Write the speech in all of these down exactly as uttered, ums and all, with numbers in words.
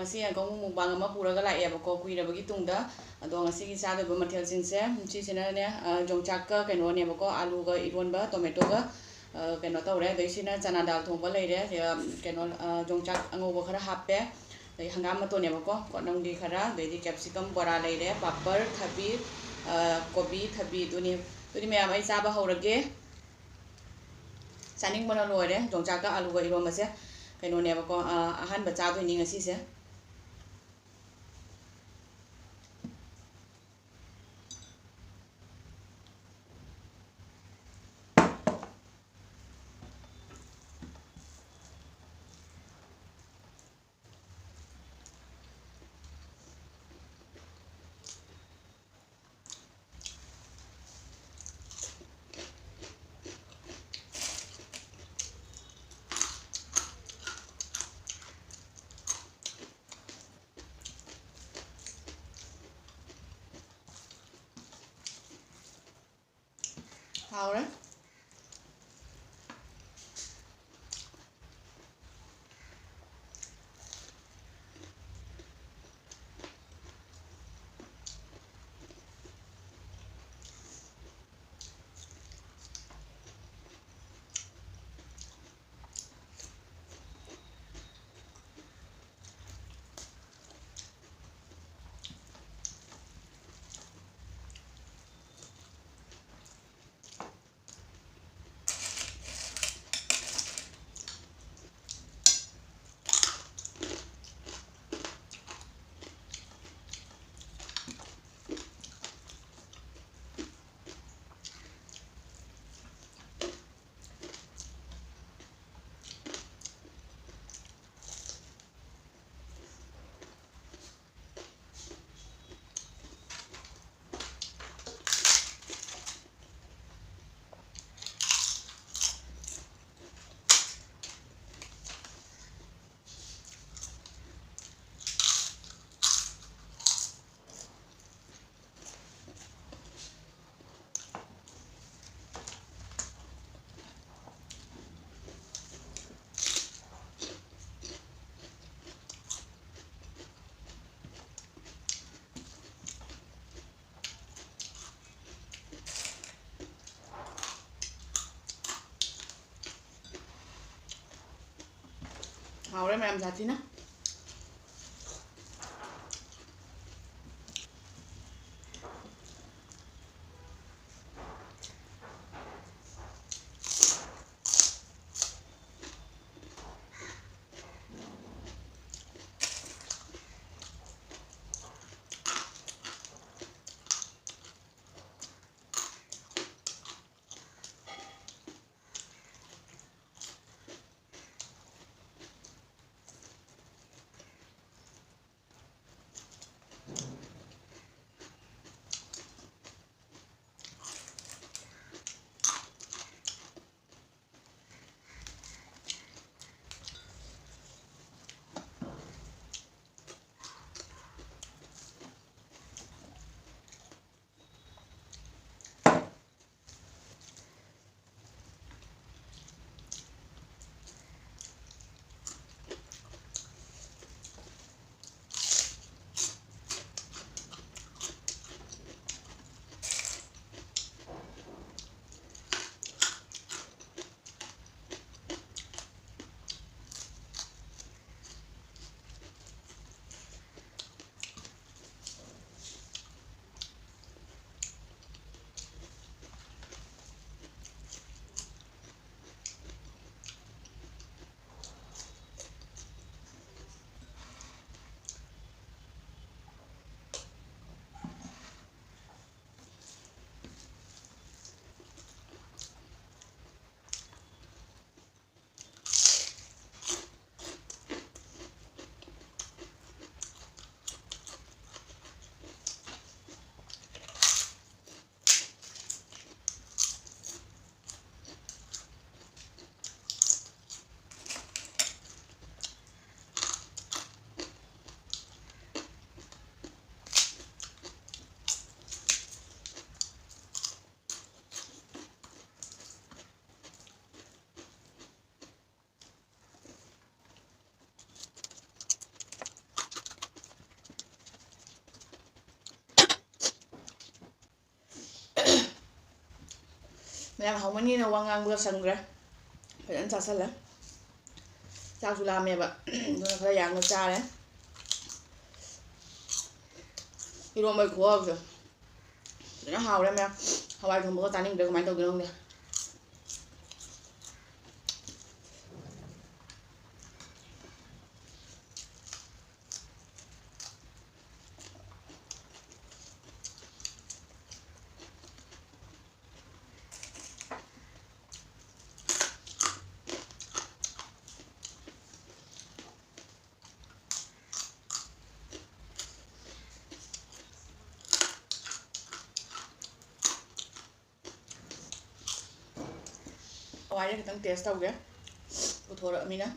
ꯉꯁꯤ ꯀꯧꯉꯨ ꯃꯨꯛꯕꯥꯡ ꯑꯃ ꯄꯨꯔꯒ ꯂꯥꯛꯑꯦꯕꯀꯣ, ꯀꯨꯏꯔꯕꯒꯤ ꯇꯨꯡꯗ꯫ ꯑꯗꯣ ꯉꯁꯤꯒꯤ ꯆꯥꯗꯣꯏꯕ ꯃꯊꯦꯜꯁꯤꯡꯁꯦ, ꯁꯤꯁꯤꯅꯅꯦ, ꯑ, ꯌꯣꯡꯆꯥꯛꯀ ꯀꯩꯅꯣꯅꯦꯕꯀꯣ, ꯑꯂꯨꯒ ꯏꯔꯣꯟꯕ, ꯇꯣꯃꯦꯇꯣꯒ, ꯑ, ꯀꯩꯅꯣ ꯇꯧꯔꯦ꯫ ꯑꯗꯩ ꯁꯤꯅ ꯆꯅꯥ ꯗꯥꯜ ꯊꯣꯡꯕ ꯂꯩꯔꯦ, ꯑ, ꯀꯩꯅꯣ, ꯑ, ꯌꯣꯡꯆꯥꯛ ꯑꯉꯧꯕ ꯈꯔ ꯍꯥꯞꯄꯦ, ꯑꯗꯩ ꯍꯪꯒꯥꯝ ꯃꯇꯣꯟꯅꯦꯕꯀꯣ, ꯀꯣꯠꯅꯝꯒꯤ ꯈꯔ, ꯑꯗꯩꯗꯤ ꯀꯦꯞꯁꯤꯀꯝ ꯕꯣꯔꯥ ꯂꯩꯔꯦ, ꯄꯥꯄꯔ, ꯊꯕꯤ, ꯑ, ꯀꯣꯕꯤ, ꯊꯕꯤ, ꯑꯗꯨꯅꯤ꯫ ꯑꯗꯨꯗꯤ ꯃꯌꯥꯝ, ꯑꯩ ꯆꯥꯕ ꯍꯧꯔꯒꯦ꯫ ꯆꯥꯅꯤꯡꯕꯅ ꯂꯣꯏꯔꯦ꯫ ꯌꯣꯡꯆꯥꯛꯀ ꯑꯂꯨꯒ ꯏꯔꯣꯝꯕꯁꯦ ꯀꯩꯅꯣꯅꯦꯕꯀꯣ, ꯑ, ꯑꯍꯥꯟꯕ ꯆꯥꯗꯣꯏꯅꯤ ꯉꯁꯤꯁꯦ꯫ ꯍꯥꯎꯔꯦ꯫ ꯍꯥꯎꯔꯦ ꯃꯌꯥꯝ ꯁꯥꯊꯤꯅ꯫ ꯃꯌꯥꯝ ꯍꯥꯎꯃꯟꯒꯤꯅ ꯋꯥ ꯉꯥꯡꯕꯒ ꯁꯪꯗ꯭ꯔꯦ꯫ ꯐꯖꯅ ꯆꯥꯁꯜꯂꯦ꯫ ꯆꯥꯛꯁꯨ ꯂꯥꯝꯃꯦꯕ꯫ ꯑꯗꯨꯅ ꯈꯔ ꯌꯥꯡꯅ ꯆꯥꯔꯦ꯫ ꯏꯔꯣꯝꯕꯒꯤ ꯈꯨꯍꯥꯎꯁꯦ ꯐꯖꯅ ꯍꯥꯎꯔꯦ ꯃꯌꯥꯝ꯫ ꯍꯋꯥꯏ ꯊꯣꯡꯕꯒ ꯆꯥꯅꯤꯡꯗ꯭ꯔꯦ, ꯀꯃꯥꯏꯅ ꯇꯧꯗꯣꯏꯅꯣ ꯈꯪꯗꯦ꯫ ꯍꯋꯥꯏꯁꯦ ꯈꯤꯇꯪ ꯇꯦꯁ ꯇꯧꯒꯦ, ꯄꯨꯊꯣꯔꯛꯑꯃꯤꯅ꯫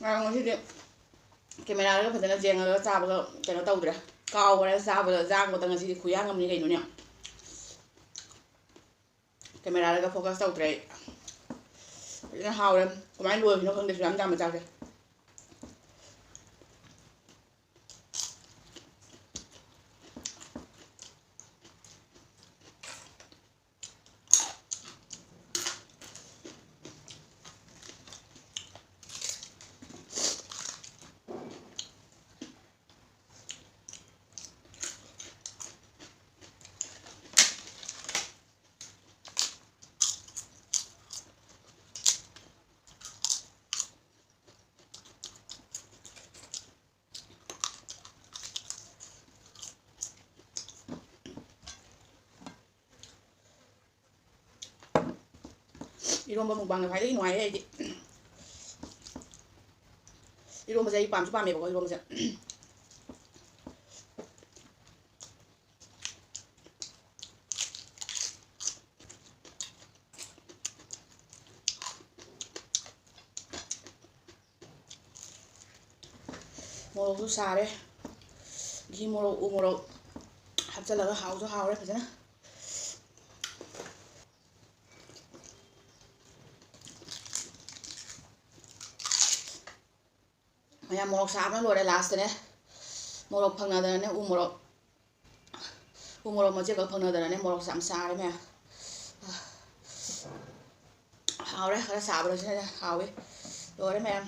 ꯑ, ꯉꯁꯤꯗꯤ ꯀꯦꯃꯦꯔꯥꯗꯒ ꯐꯖꯅ ꯌꯦꯡꯉꯒ ꯆꯥꯕꯒ ꯀꯩꯅꯣ ꯇꯧꯗ꯭ꯔꯦ꯫ ꯀꯥꯎꯈ꯭ꯔꯦ ꯆꯥꯕꯗ, ꯂꯥꯡꯕꯗ ꯉꯁꯤꯗꯤ ꯈꯨꯌꯥꯡ ꯑꯃꯅꯤ ꯀꯩꯅꯣꯅꯦ꯫ ꯀꯦꯃꯦꯔꯥꯗꯒ ꯐꯣꯀꯁ ꯇꯧꯗ꯭ꯔꯦ ꯑꯩ꯫ ꯐꯖꯅ ꯍꯥꯎꯔꯦ꯫ ꯀꯃꯥꯏꯅ ꯂꯣꯏꯕꯅꯣ ꯈꯪꯗꯦ ꯁꯨꯌꯥꯝ ꯌꯥꯝꯕ ꯆꯥꯛꯁꯦ꯫ ꯏꯔꯣꯝꯕ ꯃꯨꯛꯕꯥꯡꯅ ꯈ꯭ꯋꯥꯏꯗꯒꯤ ꯅꯨꯡꯉꯥꯏꯌꯦ ꯑꯩꯗꯤ꯫ ꯏꯔꯣꯝꯕꯁꯦ ꯑꯩ ꯄꯥꯝꯁꯨ ꯄꯥꯝꯃꯦꯕꯀꯣ, ꯏꯔꯣꯝꯕꯁꯦ꯫ ꯃꯣꯔꯣꯛꯁꯨ ꯁꯥꯔꯦ꯫ ꯘꯤ ꯃꯣꯔꯣꯛ, ꯎ ꯃꯣꯔꯣꯛ ꯍꯥꯞꯆꯤꯜꯂꯒ ꯍꯥꯎꯁꯨ ꯍꯥꯎꯔꯦ ꯐꯖꯅ꯫ ꯃꯌꯥꯝ ꯃꯣꯔꯣꯛ ꯁꯥꯕꯅ ꯂꯣꯏꯔꯦ꯫ ꯂꯥꯁꯇꯅꯦ ꯃꯣꯔꯣꯛ ꯐꯪꯅꯗꯅꯅꯦ ꯎ ꯃꯣꯔꯣꯛ, ꯎ ꯃꯣꯔꯣꯛ ꯃꯆꯦꯠꯈꯛ ꯐꯪꯅꯗꯅꯅꯦ ꯃꯣꯔꯣꯛꯁꯦ ꯌꯥꯝ ꯁꯥꯔꯦ ꯃꯌꯥꯝ꯫ ꯍꯥꯎꯔꯦ, ꯈꯔ ꯁꯥꯕꯗꯁꯨꯅꯦ ꯍꯥꯎꯋꯤ꯫ ꯂꯣꯏꯔꯦ ꯃꯌꯥꯝ꯫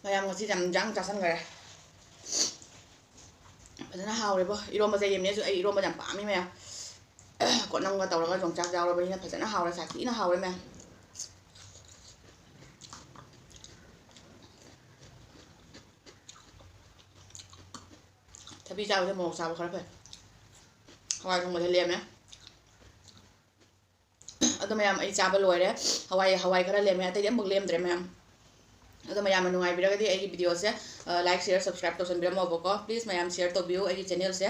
ꯃꯌꯥꯝ ꯉꯁꯤꯗꯤ ꯌꯥꯝ ꯏꯟꯖꯥꯡ ꯆꯥꯁꯟꯈꯔꯦ꯫ ꯐꯖꯅ ꯍꯥꯎꯔꯦꯕꯣ꯫ ꯏꯔꯣꯝꯕꯁꯦ ꯌꯦꯡꯅꯦꯁꯨ ꯑꯩ ꯏꯔꯣꯝꯕꯁꯦ ꯌꯥꯝ ꯄꯥꯝꯃꯤ ꯃꯌꯥꯝ꯫ ꯀꯣꯠꯅꯝꯒ ꯇꯧꯔꯒ ꯌꯣꯡꯆꯥꯛ ꯌꯥꯎꯔꯕꯅꯤꯅ ꯐꯖꯅ ꯍꯥꯎꯔꯦ, ꯁꯥꯊꯤꯅ ꯍꯥꯎꯔꯦ ꯃꯌꯥꯝ꯫ ꯊꯕꯤ ꯆꯥꯕꯁꯦ ꯃꯣꯔꯣꯛ ꯆꯥꯕ ꯈꯔ ꯐꯩ꯫ ꯍꯋꯥꯏ ꯊꯣꯡꯕꯁꯦ ꯂꯦꯝꯃꯦ꯫ ꯑꯗꯣ ꯃꯌꯥꯝ, ꯑꯩ ꯆꯥꯕ ꯂꯣꯏꯔꯦ꯫ ꯍꯋꯥꯏ, ꯍꯋꯥꯏ ꯈꯔ ꯂꯦꯝꯃꯦ, ꯑꯇꯩꯗꯤ ꯑꯃꯨꯛ ꯂꯦꯝꯗ꯭ꯔꯦ ꯃꯌꯥꯝ꯫ ꯑꯗꯣ ꯃꯌꯥꯝꯅ ꯅꯨꯡꯉꯥꯏꯕꯤꯔꯒꯗꯤ ꯑꯩꯒꯤ videoꯁꯦ, ꯑ, like, share, subscribe ꯇꯧꯁꯟꯕꯤꯔꯝꯃꯣꯕꯀꯣ꯫ Please ꯃꯌꯥꯝ share ꯇꯧꯕꯤꯌꯨ ꯑꯩꯒꯤ channelꯁꯦ꯫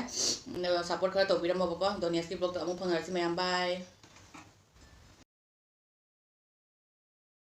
ꯎꯝ, support ꯈꯔ ꯇꯧꯕꯤꯔꯝꯃꯣꯕꯀꯣ꯫ ꯗꯣꯅꯦꯁꯀꯤ vlogꯇ ꯑꯃꯨꯛ ꯐꯪꯅꯔꯁꯤ ꯃꯌꯥꯝ꯫ Bye꯫